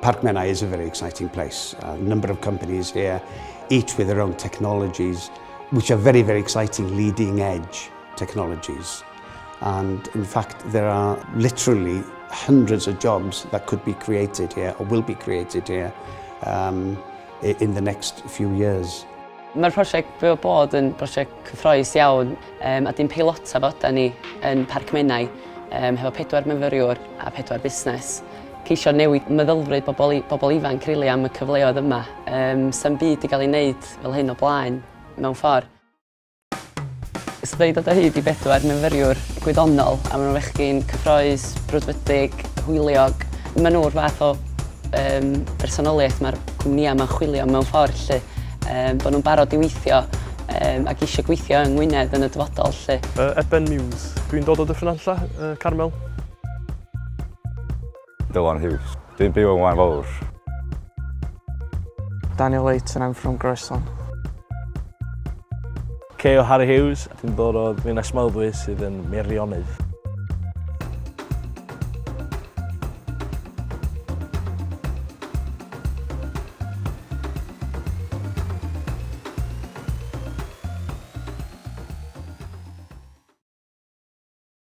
Parc Menai is a very exciting place. A number of companies here, each with their own technologies, which are very, very exciting leading edge technologies. And in fact, there are literally hundreds of jobs that could be created here or will be created here in the next few years. Mae'r prosiect Byw Bod yn brosiect cyffrous iawn a dim peilota fo yda ni yn Parc Menai hefo pedwar myfyriwr a pedwar busnes. Ceisio newid meddylfryd bobl, bobl ifanc rili am y cyfleoedd yma. Sa'm byd i gael ei wneud fel hyn o blaen mewn ffordd. So da ni dod o hyd i bedwar myfyriwr gwyddonol a maen nhw'n fechgyn cyffrous, brwdfrydig, hwyliog. Maen nhw'r fath o personoliaeth mae'r cwmnïau yma'n chwilio mewn ffordd 'lly. Bod nhw'n barod i weithio ac eisiau gweithio yng Ngwynedd yn y dyfodol 'lly. Eben Muse. Dwi'n dod o Dyffryn Nantlle, Carmel. Dylan Hughes. Dwi'n byw yn Waun Fawr. Daniel Leighton, I'm from Groeslon. Keo Harry Hughes, dwi'n dod o Ddinas Mawddwy sydd yn Meirionnydd.